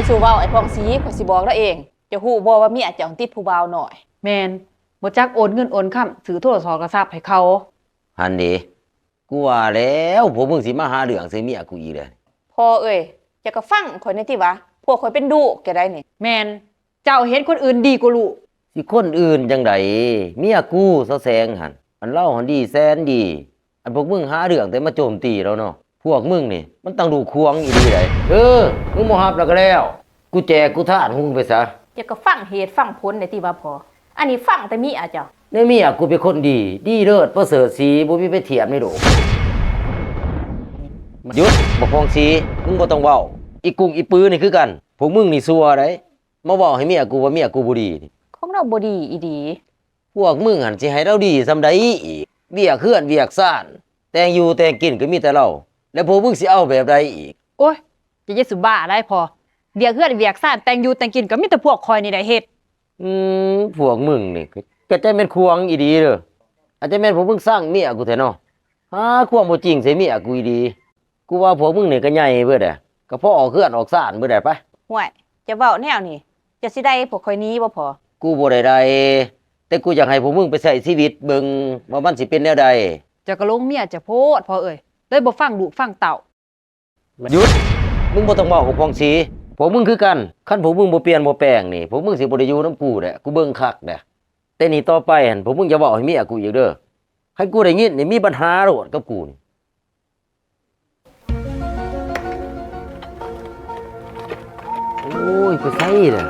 ຢ່າສູ່ເວົ້າ ໄອ້ພອງສີ, ຂ້ອຍຊິບອກລາວເອງ. ເຈົ້າຮູ້ບໍ່ວ່າເມຍເຈົ້າຕິດຜູ້ບ່າວນ້ອຍ? ແມ່ນ, ບໍ່ຈັກໂອນເງິນໂອນຄຳຊື້ໂທລະສອງລະສັບໃຫ້ເຂົາ. ຫັ້ນເດ, ກູວ່າແລ້ວ, ພວກມຶງຊິມາຫາເລື່ອງໃສ່ເມຍກູອີກແລ້ວ. ພໍ່ເອີຍ, ເຈົ້າກໍຟັງຂ້ອຍແດ່ຕິວະ, ພວກຂ້ອຍເປັນລູກເຈົ້າໃດ໋ນີ້. ແມ່ນ, ເຈົ້າເຫັນຄົນອື່ນດີກວ່າລູກ. ຊິຄົນອື່ນຈັ່ງໃດ? ເມຍກູ ສາວແສງຫັ້ນ, ອັນລາວຫັ້ນດີແສນດີ. ອັນພວກມຶງຫາເລື່ອງແຕ່ມາໂຈມຕີລາວເນາະ. ພວກມຶງນີ້ມັນຕັ້ງລູກຂວາງອີ່ຫຼີໃດ໋. ເອີ, ມຶງບໍ່ຮັບແລ້ວກໍແລ້ວ. ກູແຈກກູທານຂອງມຶງໄປຊະ. ເຈົ້າກໍຟັງເຫດຟັງຜົນແດ່ຕິວະພໍ່. ອັນນີ້ຟັງແຕ່ເມຍເຈົ້າ. ໃນເມຍກູເປັນຄົນດີ, ດີເລີດປະເສີດສີ, ບໍ່ມີໄປທຽບໃນໂລກ. ຢຸດ, ບັກພອງສີ, ມຶງບໍ່ຕ້ອງເວົ້າ. ອີກຸ້ງອີປືນີ້ຄືກັນ. ພວກມຶງນີ້ຊົ່ວໃດ໋. ມາເວົ້າໃຫ້ເມຍກູວ່າເມຍກູບໍ່ດີນີ້. ຂອງລາວບໍ່ດີອີ່ຫຼີ. ພວກມຶງຫັ້ນຊິໃຫ້ລາວດີສ່ຳໃດອີກ? ວຽກເຮືອນວຽກຊານ, ແຕ່ງຢູ່ແຕ່ງກິນກໍມີແຕ່ລາວ, ແລ້ວພວກມຶງຊິເອົາແບບໃດອີກ? ໂອ້ຍ, ເຈົ້າຢ່າສູ່ບ້າຫຼາຍພໍ່. ວຽກເຮືອນວຽກຊານ, ແຕ່ງຢູ່ແຕ່ງກິນກໍມີແຕ່ພວກຂ້ອຍນີ້ແຫຼະເຮັດ. ອືມ, ພວກມຶງນີ້ກໍ ກໍຈັ່ງແມ່ນຂວາງອີ່ຫຼີເດີ. ອາດຈະແມ່ນພວກມຶງຊັງເມຍກູແທ້ເນາະ. ຫາຄວາມບໍ່ຈິງໃສ່ເມຍກູອີ່ຫຼີ. ກູວ່າພວກມຶງນີ້ກໍໃຫຍ່ເບິດແຫຼະ, ກໍພໍອອກເຮືອນອອກຊານເບິດແຫຼະໄປ. ຫ້ວຍ, ເຈົ້າເວົ້າແນວນີ້, ເຈົ້າຊິໄດ້ພວກຂ້ອຍໜີບໍ່ພໍ່? ກູບໍ່ໄດ້ໄດ້, ແຕ່ກູຢາກໃຫ້ພວກມຶງໄປໃຊ້ຊີວິດເບິ່ງວ່າມັນຊິເປັນແນວໃດ. ເຈົ້າກໍຫຼົງເມຍເຈົ້າໂພດພໍ່ເອີຍ, ເລີຍບໍ່ຟັງລູກຟັງເຕົ້າ. ຢຸດ! ມຶງບໍ່ຕ້ອງເວົ້າ ບັກພອງສີ. ພວກມຶງຄືກັນ, ຄັນພວກມຶງບໍ່ປ່ຽນບໍ່ແປງນີ້, ພວກມຶງຊິບໍ່ໄດ້ຢູ່ນຳກູແຫຼະ, ກູເບິ່ງຄັກແຫຼະ. ແຕ່ນີ້ຕໍ່ໄປຫັ້ນ, ພວກມຶງຢ່າເວົ້າໃຫ້ເມຍກູອີກເດີ. ຄັນກູໄດ້ຍິນນີ້ ມີບັນຫາໂລດກັບກູນີ້. ໂອ້ຍ, ໄປໃສລະ?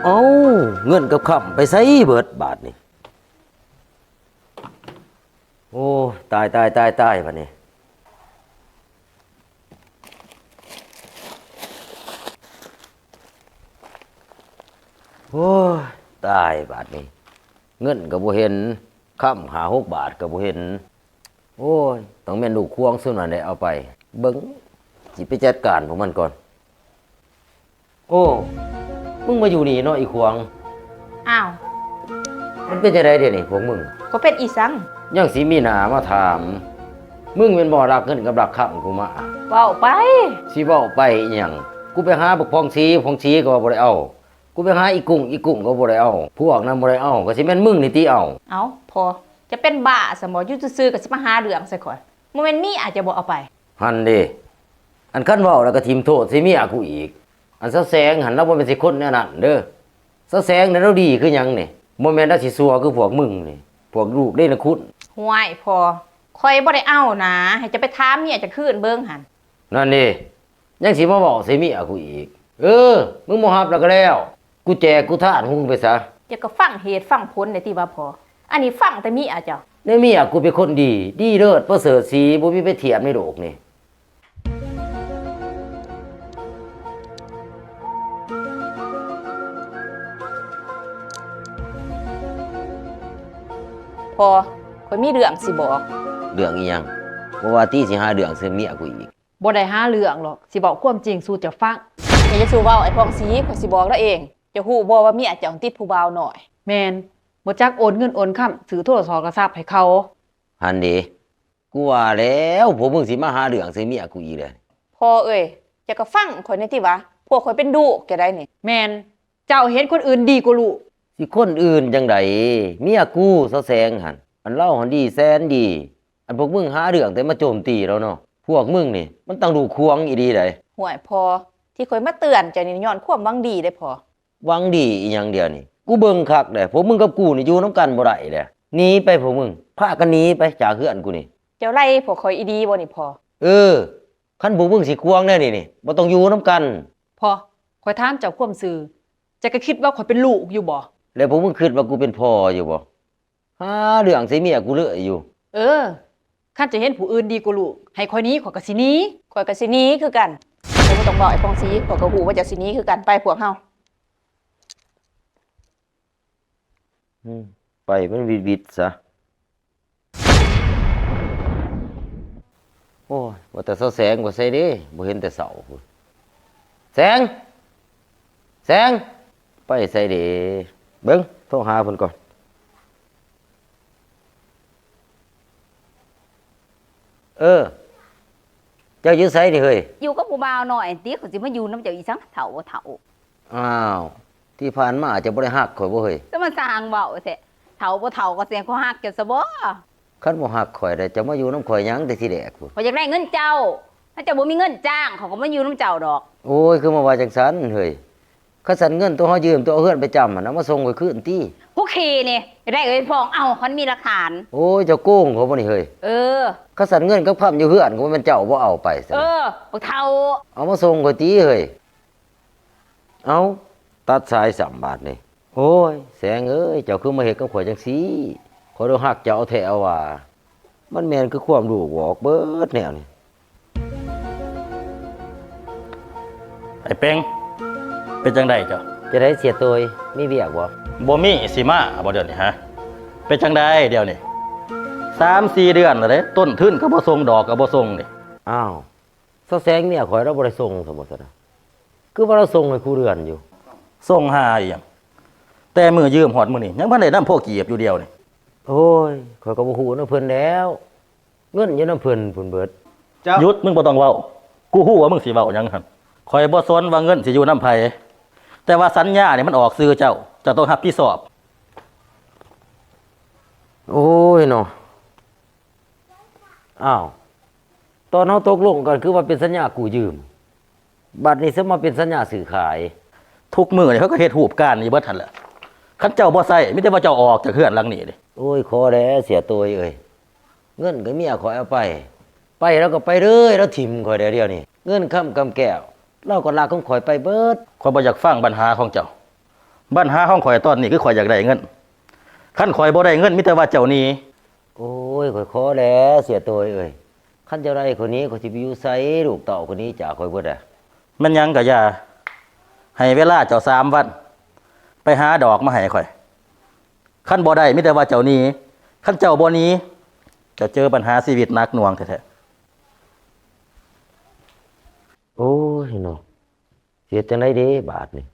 ເອົ້າ, ເງິນກັບຄຳໄປໃສເບິດບາດນີ້? ໂອ້ຍ, ຕາຍ, ຕາຍ, ຕາຍ, ຕາຍ, ບາດນີ້. ໂອ້ຍ, ຕາຍ, ບາດນີ້. ເງິນກໍບໍ່ເຫັນ, ຄຳຫ້າຫົກບາດກໍບໍ່ເຫັນ. ໂອ້ຍ, ຕ້ອງແມ່ນລູກຂວາງຊຸມນັ້ນແຫຼະເອົາໄປ. ເບິ່ງ, ຊິໄປຈັດການພວກມັນກ່ອນ. ໂອ້, ມຶງມາຢູ່ນີ້ເນາະ ອີຂວາງ. ອ້າວ, ມັນເປັນຈັ່ງໃດດຽວນີ້ພວກມຶງ? ກໍເປັນອີສັງ? ຍັງຊິມີໜ້າມາຖາມ. ມຶງແມ່ນບໍ່ລັກເງິນກັບລັກຄຳກູມາ? ເວົ້າໄປ. ຊິເວົ້າໄປອີຫຍັງ? ກູໄປຫາບັກພອງສີ, ພອງສີກໍວ່າບໍ່ໄດ້ເອົາ. ກູໄປຫາອີກຸ້ງ, ອີກຸ້ງກໍບໍ່ໄດ້ເອົາ. ພວກນັ້ນບໍ່ໄດ້ເອົາ, ກໍຊິແມ່ນມຶງນີ້ຕິເອົາ. ເອົ້າ, ພໍ່, ຈະເປັນບ້າຊະບໍ? ຢູ່ຊື່ໆ ກໍຊິມາຫາເລື່ອງໃສ່ຂ້ອຍ. ບໍ່ແມ່ນເມຍເຈົ້າບໍ່ເອົາໄປ? ຫັ້ນເດ. ອັນຄັນເວົ້າແລ້ວກໍຖິ້ມໂທດໃສ່ເມຍກູອີກ. ອັນສາວແສງຫັ້ນ ລາວບໍ່ແມ່ນຊິຄົນແນວນັ້ນເດີ. ສາວແສງນີ້ລາວດີຄືຫຍັງນີ້? ບໍ່ແມ່ນລາວຊິຊົ່ວຄືພວກມຶງນີ້, ພວກລູກເດ້ນະຄຸນ. ຫ້ວຍພໍ່, ຂ້ອຍບໍ່ໄດ້ເອົານາ, ໃຫ້ເຈົ້າໄປຖາມເມຍເຈົ້າຄືນເບິ່ງຫັ້ນ. ນັ້ນເດ, ຍັງຊິມາເວົ້າໃສ່ເມຍກູອີກ. ເອີ, ມຶງບໍ່ຮັບແລ້ວກໍແລ້ວ. ກູແຈກກູທານຂອງມຶງໄປຊະ. ເຈົ້າກໍຟັງເຫດຟັງຜົນແດ່ຕິວ່າພໍ່. ອັນນີ້ຟັງແຕ່ເມຍເຈົ້າ. ໃນເມຍກູເປັນຄົນດີ, ດີເລີດປະເສີດສີ, ບໍ່ມີໄປທຽບໃນໂລກນີ້. ພໍ່, ຂ້ອຍມີເລື່ອງຊິບອກ. ເລື່ອງອີ່ຫຍັງ? ບໍ່ວ່າຕິ ຊິຫາເລື່ອງໃສ່ເມຍກູອີກ. ບໍ່ໄດ້ຫາເລື່ອງດອກ, ຊິເວົ້າຄວາມຈິງສູ່ເຈົ້າຟັງ. ຢ່າສູ່ເວົ້າ ໄອ້ພອງສີ, ຂ້ອຍຊິບອກລາວເອງ. ເຈົ້າຮູ້ບໍ່ວ່າເມຍເຈົ້າຕິດຜູ້ບ່າວນ້ອຍ? ແມ່ນ, ບໍ່ຈັກໂອນເງິນໂອນຄຳຊື້ໂທລະສອງລະສັບໃຫ້ເຂົາ. ຫັ້ນເດ. ກູວ່າແລ້ວ, ພວກມຶງຊິມາຫາເລື່ອງໃສ່ເມຍກູອີກແລ້ວ. ພໍ່ເອີຍ, ເຈົ້າກໍຟັງຂ້ອຍແດ່ຕິວະ, ພວກຂ້ອຍເປັນລູກເຈົ້າໃດ໋ນີ້. ແມ່ນ, ເຈົ້າເຫັນຄົນອື່ນດີກວ່າລູກ. ຊິຄົນອື່ນຈັ່ງໃດ? ເມຍກູ ສາວແສງຫັ້ນ, ອັນລາວຫັ້ນດີແສນດີ. ອັນພວກມຶງຫາເລື່ອງແຕ່ມາໂຈມຕີລາວເນາະ. ພວກມຶງນີ້ມັນຕັ້ງລູກຂວາງອີ່ຫຼີໃດ໋. ຫ້ວຍພໍ່, ທີ່ຂ້ອຍມາເຕືອນເຈົ້ານີ້ຍ້ອນຄວາມຫວັງດີເດ້ພໍ່. ຫວັງດີອີ່ຫຍັງດຽວນີ້? ກູເບິ່ງຄັກແລ້ວ, ພວກມຶງກັບກູນີ້ຢູ່ນຳກັນບໍ່ໄດ້ແລ້ວ. ໜີໄປພວກມຶງ, ພາກັນໜີໄປຈາກເຮືອນກູນີ້. ເຈົ້າໄລ່ພວກຂ້ອຍອີ່ຫຼີບໍ່ນີ້ພໍ່? ເອີ, ຄັນພວກມຶງຊິຂວາງແນວນີ້ນີ້, ບໍ່ຕ້ອງຢູ່ນຳກັນ. ພໍ່, ຂ້ອຍຖາມເຈົ້າຄວາມຊື່, ເຈົ້າກໍຄິດວ່າຂ້ອຍເປັນລູກຢູ່ບໍ່? ແລ້ວພວກມຶງຄິດວ່າກູເປັນພໍ່ຢູ່ບໍ່? ຫາເລື່ອງໃສ່ເມຍກູເລື້ອຍຢູ່. ເອີ, ຄັນເຈົ້າເຫັນຜູ້ອື່ນດີກວ່າລູກ, ໃຫ້ຂ້ອຍໜີ, ຂ້ອຍກໍຊິໜີ. ຂ້ອຍກໍຊິໜີຄືກັນ. ເຈົ້າບໍ່ຕ້ອງເວົ້າ ໄອ້ພອງສີ, ຂ້ອຍກໍຮູ້ວ່າເຈົ້າຊິໜີຄືກັນ. ໄປພວກເຮົາ. ອືມ, ໄປມັນວິດໆຊະ. ໂອ້ຍ, ວ່າແຕ່ສາວແສງໄປໃສເດ້? ບໍ່ເຫັນແຕ່ເຊົ້າພຸ້ນ. ແສງ! ແສ ແຕງ ໄປໃສເດ? ເບິ່ງ ໂທຫາເພິ່ນກ່ອນ. ເອີ ເຈົ້າຢູ່ໃສນີ້ເຮີ້ຍ? ຢູ່ກັບຜູ້ບ່າວນ້ອຍຫັ້ນຕິ. ຂ້ອຍຊິມາຢູ່ນຳເຈົ້າອີ່ຫຍັງ ເຖົ້າບໍ່ເຖົ້າ. ອ້າວ ທີ່ຜ່ານມາເຈົ້າບໍ່ໄດ້ຮັກຂ້ອຍບໍ່ເຮີ້ຍ? ແຕ່ມັນຊ່າງເວົ້າແທ້ ເຖົ້າບໍ່ເຖົ້າກໍແສດງຄວາມຮັກເຈົ້າຊະບໍ? ຄັນບໍ່ຮັກຂ້ອຍແລ້ວ ເຈົ້າມາຢູ່ນຳຂ້ອຍຫຍັງແຕ່ທີແລກພຸ້ນ? ຂ້ອຍຢາກໄດ້ເງິນເຈົ້າ. ຖ້າເຈົ້າບໍ່ມີເງິນຈ້າງ ຂ້ອຍກໍບໍ່ຢູ່ນຳເຈົ້າດອກ. ໂອ້ຍ ຄືມາວ່າຈັ່ງຊັ້ນເຮີ້ຍ? ຄັນຊັ້ນເງິນໂຕເຮົາຢືມ ໂຕເອົາເຮືອນໄປຈຳຫັ້ນ ເອົາມາສົ່ງຂ້ອຍຄືນຕິ. ຜູ້ຂີ້ນີ້ ຢາກໄດ້ເອີຍພອງ ເອົາ ຄັນມີຫຼັກຖານ. ໂອ້ຍ ເຈົ້າໂກງຂ້ອຍບໍ່ນີ້ເຮີ້ຍ? ເອີ ຄັນຊັ້ນເງິນກັບຄຳຢູ່ເຮືອນ ກໍບໍ່ແມ່ນເຈົ້າບໍ່ເອົາໄປຊັ້ນ. ເອີ ບັກເຖົ້າ ເອົາມາສົ່ງຂ້ອຍຕິເຮີ້ຍ. ເອົ້າ ຕັດສາຍຊ້ຳບາດນີ້. ໂອ້ຍ ແສງເອີຍ ເຈົ້າຄືມາເຮັດກັບຂ້ອຍຈັ່ງຊີ້? ຂ້ອຍລະຮັກເຈົ້າແທ້ວ່າ. ມັນແມ່ນຄືຄວາມລູກບອກເບິດແນວນີ້. ໄອ້ເປັງ ເປັນຈັ່ງໃດເຈົ້າ? ຈັ່ງໃດເສຍໂຕຍ ມີວຽກບໍ່? ບໍ່ມີ ຊິມາບໍ່ດຽວນີ້ຮະ? ເປັນຈັ່ງໃດດຽວນີ້? ສາມສີ່ເດືອນແລ້ວເດ້ ຕົ້ນທຶນກໍບໍ່ສົ່ງ ດອກກໍບໍ່ສົ່ງນີ້. ອ້າວ ສາວແສງເມຍຂ້ອຍລາວບໍ່ໄດ້ສົ່ງຊັ້ນບໍ່ຊັ້ນນະ? ຄືວ່າລາວສົ່ງໃຫ້ຄູ່ເດືອນຢູ່. ສົ່ງຫາອີ່ຫຍັງ? ແຕ່ມື້ຢືມຮອດມື້ນີ້ ຍັງບໍ່ທັນໄດ້ນຳພໍກີບຢູ່ດຽວນີ້. ໂອ້ຍ ຂ້ອຍກໍບໍ່ຮູ້ນຳເພິ່ນແລ້ວ ເງິນຢູ່ນຳເພິ່ນພຸ້ນເບິດ. ເຈົ້າ ຢຸດ ມຶງບໍ່ຕ້ອງເວົ້າ. ກູຮູ້ວ່າມຶງຊິເວົ້າຫຍັງຫັ້ນ. ຂ້ອຍບໍ່ສົນວ່າເງິນຊິຢູ່ນຳໃຜ ແຕ່ວ່າສັນຍານີ້ມັນອອກຊື່ເຈົ້າ ເຈົ້າຕ້ອງຮັບຜິດຊອບ. ໂອ້ຍເນາະ. ອ້າວ ຕອນເຮົາຕົກລົງກັນຄືວ່າເປັນສັນຍາກູ້ຢືມ ບັດນີ້ຊະມາເປັນສັນຍາຊື້ຂາຍ. ທຸກມື້ນີ້ເຂົາກໍເຮັດຮູບການນີ້ເບິດຫັ້ນແຫຼະ. ຄັນເຈົ້າບໍ່ໃຊ້ ມີແຕ່ວ່າເຈົ້າອອກຈາກເຮືອນຫຼັງນີ້ເດ້. ໂອ້ຍ ຂໍແດ່ເສຍໂຕຍເອີຍ ເງິນກໍເມຍຂ້ອຍເອົາໄປ ໄປລາວກໍໄປເລີຍ ລາວຖິ້ມຂ້ອຍແດ່ດຽວນີ້. ເງິນຄຳກຳແກ້ວ ລາວກໍລັກຂອງຂ້ອຍໄປເບິດ. ຂ້ອຍບໍ່ຢາກຟັງບັນຫາຂອງເຈົ້າ. ບັນຫາຂອງຂ້ອຍຕອນນີ້ຄືຂ້ອຍຢາກໄດ້ເງິນ. ຄັນຂ້ອຍບໍ່ໄດ້ເງິນ ມີແຕ່ວ່າເຈົ້າໜີ. ໂອ້ຍ ຂ້ອຍຂໍແດ່ເສຍໂຕຍເອີຍ ຄັນເຈົ້າໄດ້ຂ້ອຍໜີ ຂ້ອຍຊິໄປຢູ່ໃສ? ລູກເຕົ້າຂ້ອຍໜີຈາກຂ້ອຍເບິດແລ້ວ. ແມ່ນຫຍັງກໍຢ່າ ໃຫ້ເວລາເຈົ້າສາມວັນ ໄປຫາດອກມາໃຫ້ຂ້ອຍ. ຄັນບໍ່ໄດ້ ມີແຕ່ວ່າເຈົ້າໜີ. ຄັນເຈົ້າບໍ່ໜີ ເຈົ້າເຈີບັນຫາຊີວິດໜັກໜ່ວງແທ້ໆ. ໂອ້ຍເນາະ ຊິເຮັດຈັ່ງໃດເດບາດນີ້?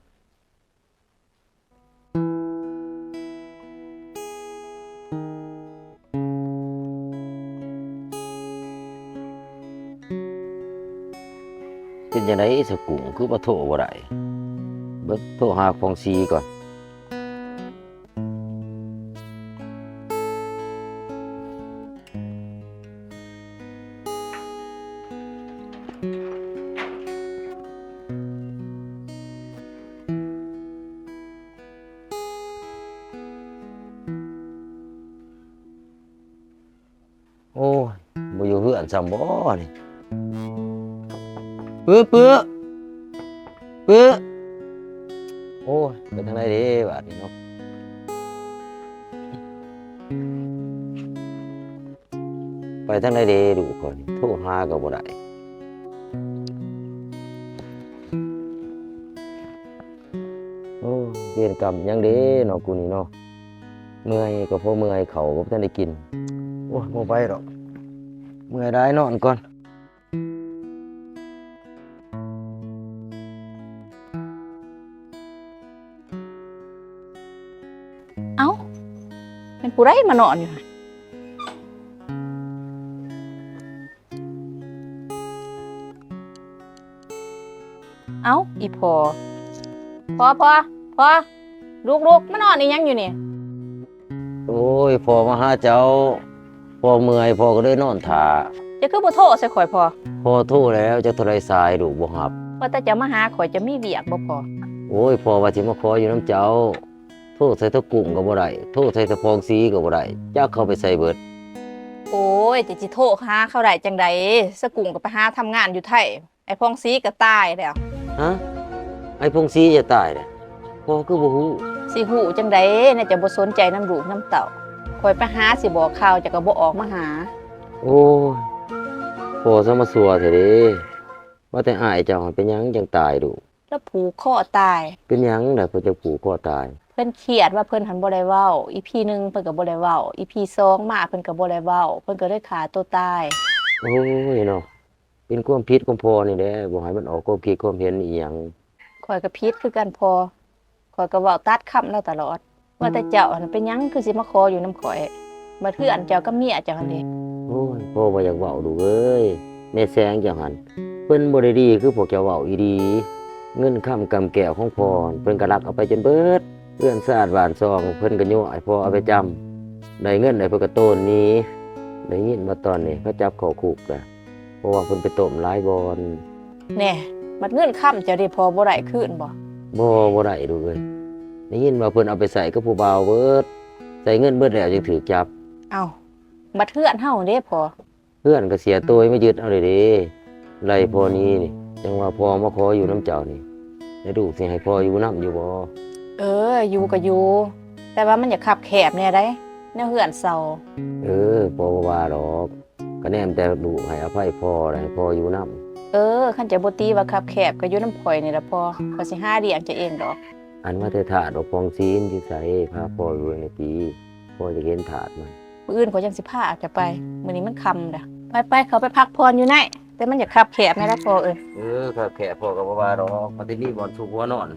ເປັນຈັ່ງໃດສະກຸ້ງ ຄືວ່າໂທບໍ່ໄດ້? ເບິ່ງ ໂທຫາຟອງຊີກ່ອນ. ໂອ້ຍ ບໍ່ຢູ່ເຮືອນຊ້ຳບໍນີ້? ປຶ ປຶ ປຶ. ໂອ້ຍ ໄປທາງໃດເດບາດນີ້ເນາະ? ໄປທາງໃດເດລູກຂ້ອຍ? ໂທຫາກໍບໍ່ໄດ້. ໂອ້ຍ ເວນກຳຫຍັງເດເນາະ ກູນີ້ເນາະ. ເມື່ອຍກໍພໍເມື່ອຍ ເຂົ້າກໍບໍ່ທັນໄດ້ກິນ. ໂອ້ຍ ບໍ່ໄປດອກ ເມື່ອຍຫຼາຍ ນອນກ່ອນ. ເອົ້າ ແມ່ນຜູ້ໃດມານອນຢູ່ຫັ້ນ? ເອົ້າ ອີ່ພໍ່ ພໍ່ ພໍ່ ພໍ່ ລຸກ ລຸກ ມານອນອີ່ຫຍັງຢູ່ນີ້? ໂອ້ຍ ພໍ່ມາຫາເຈົ້າ ພໍ່ເມື່ອຍ ພໍ່ກໍເລີຍນອນຖ້າ. ເຈົ້າຄືບໍ່ໂທໃສ່ຂ້ອຍພໍ່? ພໍ່ໂທແລ້ວ ຈັກເທົ່າໃດສາຍ ລູກບໍ່ຮັບ. ວ່າແຕ່ເຈົ້າມາຫາຂ້ອຍ ເຈົ້າມີວຽກບໍ່ພໍ່? ໂອ້ຍ ພໍ່ວ່າຊິມາຂໍຢູ່ນຳເຈົ້າ. ໂທໃສ່ຕາກຸ້ງກໍບໍ່ໄດ້ ໂທໃສ່ຕາພອງສີກໍບໍ່ໄດ້ ຈັກເຂົາໄປໃສເບິດ. ໂອ້ຍ ຈະຊິໂທຫາເຂົາໄດ້ຈັ່ງໃດ? ສາກຸ້ງກໍໄປຫາທຳງານຢູ່ໄທ ໄອ້ພອງສີກໍຕາຍແລ້ວ. ຮະ? ໄອ້ພອງສີຈະຕາຍແລ້ວ? ພໍ່ຄືບໍ່ຮູ້? ຊິຮູ້ຈັ່ງໃດ ແນວເຈົ້າບໍ່ສົນໃຈນຳລູກນຳເຕົ້າ. ຂ້ອຍໄປຫາຊິບອກຂ່າວ ເຈົ້າກໍບໍ່ອອກມາຫາ. ໂອ້ຍ ພໍ່ສະມາຊົ່ວແທ້ເດ. ວ່າແຕ່ອ້າຍເຈົ້າຫັ້ນເປັນຫຍັງຈັ່ງຕາຍລູກ? ລາວຜູກຄໍຕາຍ. ເປັນຫຍັງລະເພິ່ນຈັ່ງຜູກຄໍຕາຍ? ເພິ່ນຄຽດວ່າເພິ່ນຫັ້ນບໍ່ໄດ້ເວົ້າ. ອີພີໜຶ່ງເພິ່ນກໍບໍ່ໄດ້ເວົ້າ ອີພີສອງມາເພິ່ນກໍບໍ່ໄດ້ເວົ້າ ເພິ່ນກໍເລີຍຂ້າໂຕຕາຍ. ໂອ້ຍເນາະ ເປັນຄວາມຜິດຂອງພໍ່ນີ້ແຫຼະ ບໍ່ໃຫ້ມັນອອກຄວາມຄິດຄວາມເຫັນອີ່ຫຍັງ. ຂ້ ຂ້ອຍກໍຜິດຄືກັນພໍ່ ຂ້ອຍກໍເວົ້າຕັດຄຳລາວຕະຫຼອດ ວ່າແຕ່ເຈົ້າຫັ້ນເປັນຫຍັງຄືຊິມາຂໍຢູ່ນຳຂ້ອຍ ບັດເຮືອນເຈົ້າກັບເມຍເຈົ້າຫັ້ນເດ. ໂອ້ຍ ພໍ່ບໍ່ຢາກເວົ້າລູກເອີຍ ແມ່ແສງເຈົ້າຫັ້ນ ເພິ່ນບໍ່ໄດ້ດີຄືພວກເຈົ້າເວົ້າອີ່ຫຼີ. ເງິນຄຳກຳແກ້ວຂອງພໍ່ຫັ້ນ ເພິ່ນກໍລັກເອົາໄປຈົນເບິດ ເຮືອນຊານບ້ານຊ່ອງເພິ່ນກໍຍົວະໃຫ້ພໍ່ເອົາໄປຈຳ ໄດ້ເງິນໄດ້ເພິ່ນກໍໂຕນໜີ. ໄດ້ຍິນວ່າຕອນນີ້ເຂົາຈັບເຂົ້າຄຸກລະ ເພາະວ່າເພິ່ນໄປຕົ້ມຫຼາຍບ່ອນ. ແນ່ ບັດເງິນຄຳເຈົ້າເດພໍ່ ບໍ່ໄດ້ຄືນບໍ່? ບໍ່ ບໍ່ໄດ້ລູກເອີຍ ໄດ້ຍິນວ່າເພິ່ນເອົາໄປໃຊ້ກັບຜູ້ບ່າວເບິດ ໃຊ້ເງິນເບິດແລ້ວຈຶ່ງຖືກຈັບ. ເອົ້າ ບັດເຮືອນເຮົາເດພໍ່? ເຮືອນກໍເສຍໂຕຍມາຍຶດເອົາເດ້ ໄລ່ພໍ່ໜີນີ້ ຈັ່ງວ່າພໍ່ມາຂໍຢູ່ນຳເຈົ້ານີ້ ແລ້ວລູກຊິໃຫ້ພໍ່ຢູ່ນຳຢູ່ບໍ່? ເອີ ຢູ່ກໍຢູ່ ແຕ່ວ່າມັນຢາກຄັບແຄບແດ່ໃດ ແນວເຮືອນເຊົ່າ. ເອີ ພໍ່ບໍ່ວ່າດອກ ກະແນມແຕ່ລູກໃຫ້ອະໄພພໍ່ ແລະ ໃຫ້ພໍ່ຢູ່ນຳ. ເອີ ຄັນເຈົ້າບໍ່ຕິວ່າຄັບແຄບ ກໍຢູ່ນຳຂ້ອຍນີ້ລະພໍ່ ຂ້ອຍຊິຫາລ້ຽງເຈົ້າເອງດອກ. ອັນວ່າແຕ່ທາດບັກຜ່ອງສີນຢູ່ໃສ? ພາພໍ່ຢູ່ແດ່ຕິ ພໍ່ຢາກເຫັນທາດມັນ. ມື້ອື່ນຂ້ອຍຈັ່ງຊິພາເຈົ້າໄປ ມື້ນີ້ມັນຄ່ຳລະ. ໄປໆ ເຂົ້າໄປພັກຜ່ອນຢູ່ໃນ ແຕ່ມັນຢາກຄັບແຄບແດ່ລະພໍ່ເອີຍ. ເອີ ຄັບແຄບພໍ່ກໍບໍ່ວ່າດອກ ມັນຊິມີບ່ອນຊຸກຫົວນອນ.